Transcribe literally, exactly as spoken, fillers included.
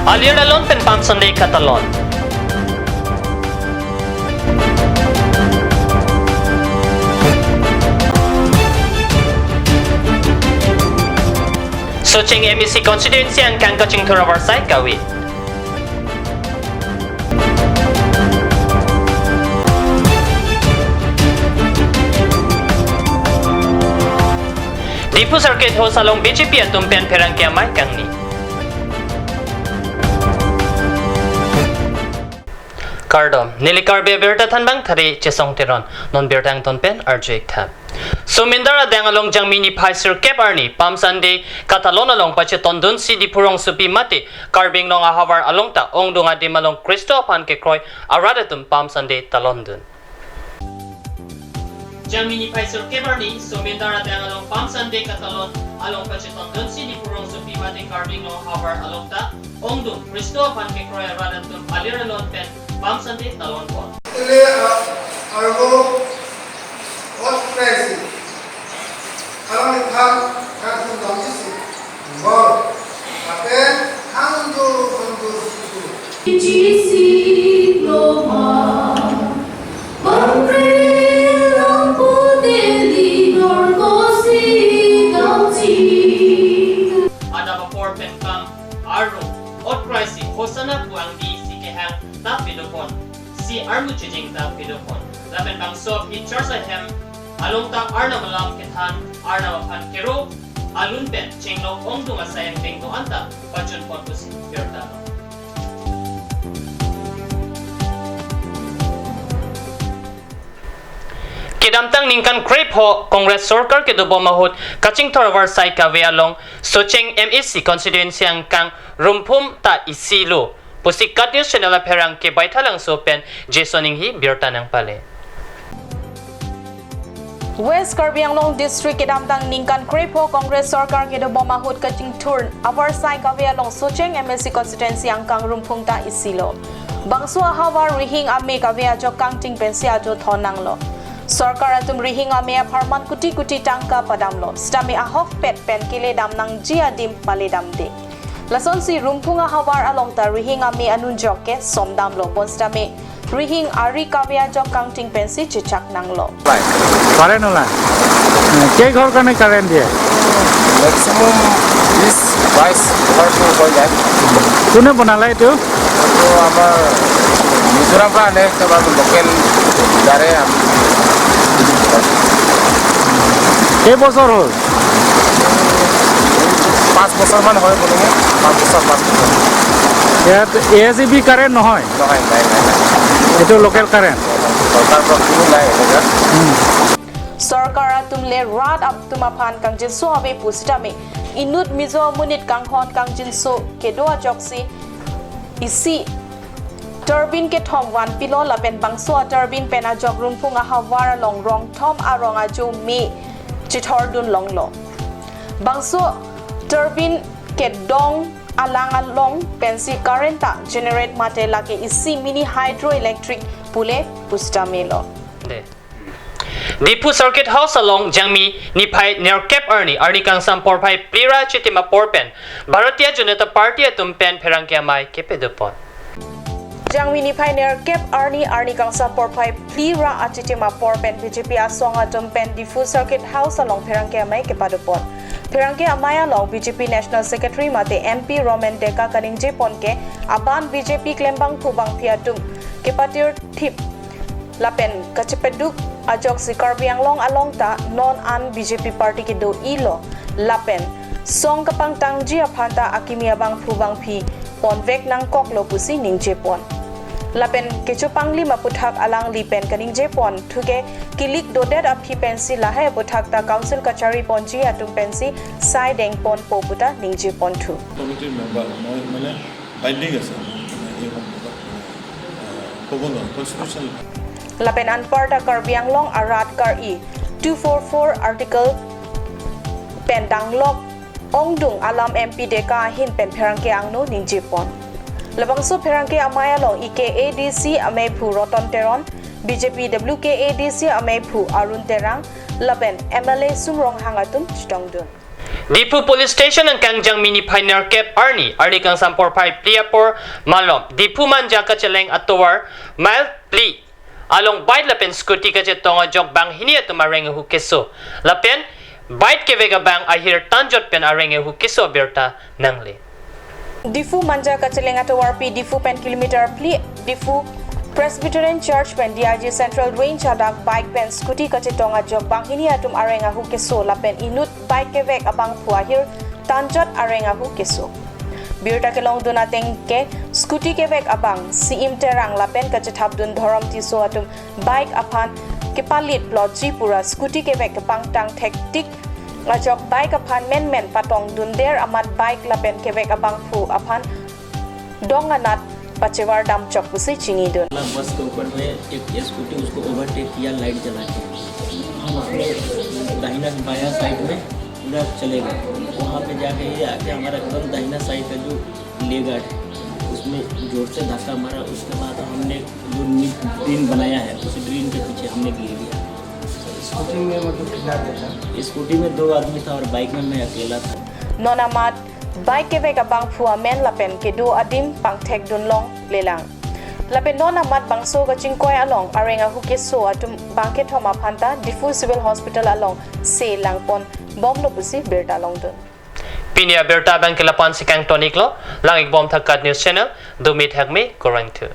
Alir alon pen Palm Sunday katalon. Socheng M A C constituency angkang kachingthur avarsai kave. Diphu Circuit House along B J P atum pen pherangke amei kangni. Kardom, neli Karbi Abirta thanbang thari Chesong Teron, non birta angton pen arju-ik tha. Somindar adang along Jangmi niphai sirkep arni Palm Sunday katalon along pachetondunsi Diphu rongsopi mate Karbi Anglong ahavar along ta ongdung adim along Khristo aphan kekroi arat atum Palm Sunday talondun. Jangmi niphai sirkep arni Somindar adang along Palm Sunday katalon along pachetondunsi Diphu rongsopi mate Karbi Anglong ahavar along ta ongdung Khristo aphan kekroi arat atum alir alon pen Palm Sunday talonpon. Ele a-, arvo ot presi. Alang ikhan kan sundam isi. Gol. Aten hangjo hangjo susu. Jisi loma. Bangre lampu deli dorkosi damji. Adap apor pen kam arlo ot presi Hosanna pu angdi si kehang ta pedopon, si armu chejeng ta pedopon. Lapen bangso aphi church ahem along ta Arnam alam kethan, Arnam aphan kero alun pen chenglok ongdung asai angdeng do-an ta pachunpon pusi birta lo. Kedamtang ningkan krepho Congress sorkar kedobom ahut kachingthur avarsai kave along Socheng M A C constituency angkang Rumphum ta isi lo pusi KAT News Channel apherangke Baithalangso pen Jason Inghi birta nangpale. West Karbi Anglong District kedamtang ningkan krepho Congress sorkar kedobom ahut kachingthur avarsai kave along Socheng M A C constituency angkang Rumphum ta isi lo. Bangso ahavar rihing ame kave ajok kangting pensi ajo thon nanglo. Sorkar atum rihing ame apharman kuti kuti tangka padamlo. Sitame ahokpet pen keledam nangji adim paledamde. Lasonsi Rumphum ahavar along ta rihing ame anunjok ke somdamlo, bonsitame rihing ari kave ajok kangting pensi chechak nanglo. Current ওলায়। কে ঘৰ কাৰণে কাৰেণ্ট দিয়ে? মেক্সিমাম বিশ বাইশ ঘৰটো হৈ যায়। কোনে বনালে এইটো? এইটো আমাৰ মিজোৰাম পৰা আনে, একেবাৰে লোকেল ডিলাৰে আমি। কেইবছৰ হ'ল? পাঁচ বছৰমান হয় বোলো, পাঁচ বছৰ, পাঁচ বছৰ। ইয়াত এ এছ ই বি কাৰেণ্ট নহয়? নহয়, নাই, নাই, নাই। এইটো লোকেল কাৰেণ্ট? চৰকাৰৰ পৰা কোনো নাই এনেকুৱা। Sorkar atum le rat atum aphan kangjinso ave pusitame inut Mizo amonit kanghon kangjinso kedo ajoksi isi turbine kethom vanpilo lapen bangso a-turbine pen ajok Rumphum ahavar along rong thom arong ajo me chithordun longlo. Bangso turbine kedong alang along pensi current ta generate mate lake isi mini hydroelectric pule pusitame lo. De. Diphu Circuit House along Jangmi niphai nerkep arni arni kangsam porphai phli ra achitim apor pen Bharatiya Janata Party atum pen pherangke amei kepadopon. Jangmi niphai nerkep arni arni kangsam porphai phli ra achitim apor pen B J P asong atum pen Diphu Circuit House along pherangke amei kepadopon. Pherangke amei along B J P National Secretary mate M P Roman Deka kaningjepon ke aban B J P klembangphu bangphi atum kepatir thip lapen kachepeduk ajoksi Karbi Anglong along ta non an B J P party kedo-ilo lapen song kapangtangji aphan ta akimi abangphu bangphi ponvek nangkoklo pusi ningjepon. Lapen kechopanglim aputhak alangli pen kaningjepon thuke kilik dodet aphi pensi lahai aputhak ta council kachari ponji atum pensi sai dengponpo puta ningjeponthu. কমিটিৰ মেম্বাৰ মই মানে বাইণ্ডিং আছে মোৰ, মানে, এই সম্পৰ্কত, মানে, আহ, ক'ব নোৱাৰোঁ, constitution. Lapen anparta Karbi Anglong arat kar-i two four four article pen danglok ongdung alam M P Deka ahin pen pherangke angno ningjepon. Labangso pherangke amei along E K A D C ameiphu Roton Teron, B J P W K A D C ameiphu Arun Terang, lapen M L A Sum Ronghang atum chetongdun. Diphu Police Station angkang Jangmi niphai nerkep arni, arni kangsam porphai phli apor malom, Diphu Manja kacheleng atovar mile phli along bike lapen scooty kachetong ajok banghini atum areng ahu keso lapen bike kevek abang ahir tanjot pen areng ahu keso abirta nangle. Diphu Manja kacheleng atovarpi Diphu pen kilometer phli Diphu Presbyterian Church pen D I G Central Range adak bike pen scooty kachetong ajok banghini atum areng ahu keso lapen inut bike kevek abangphu ahir tanjot areng ahu keso. Birta kelongdun ateng ke scooty kevek abang C M Terang lapen kachethapdun Dhorom Tisso atum bike aphan kepalit plotji pura scooty kevek kepangtang thektik ajok bike aphan menmen patongdun der amat bike lapen kevek abangphu aphan dong anat pachevar damchok pusi chinidun. बस के ऊपर में एक स्कूटी उसको ओवरटेक किया लाइट जला के। हम अपने दाहिना बायां साइड में पूरा चले गए। वहाँ पे जाके ये आके हमारा एकदम दाहिना साइड का जो लेग गार्ड है उसमें जोर से धक्का मारा। उसके बाद हमने जो ग्रीन बनाया है उस ग्रीन के पीछे हमने गिर गया। स्कूटी में मतलब कितना आदमी था? स्कूटी में दो आदमी था और बाइक में मैं अकेला था। Non amat bike kevek abangphu amen lapen kedo adim pangthekdun longlelang. Lapen non amat bangso kachingkoi along areng ahu keso atum bangkethom aphanta Diphu Civil Hospital along se langpon bomlo pusi birta longdun. Pini abirta abang ke lapu-an si kangtoniklo, lang-ikbom tha KAT News Channel, dumi thakmi, kurvangthu.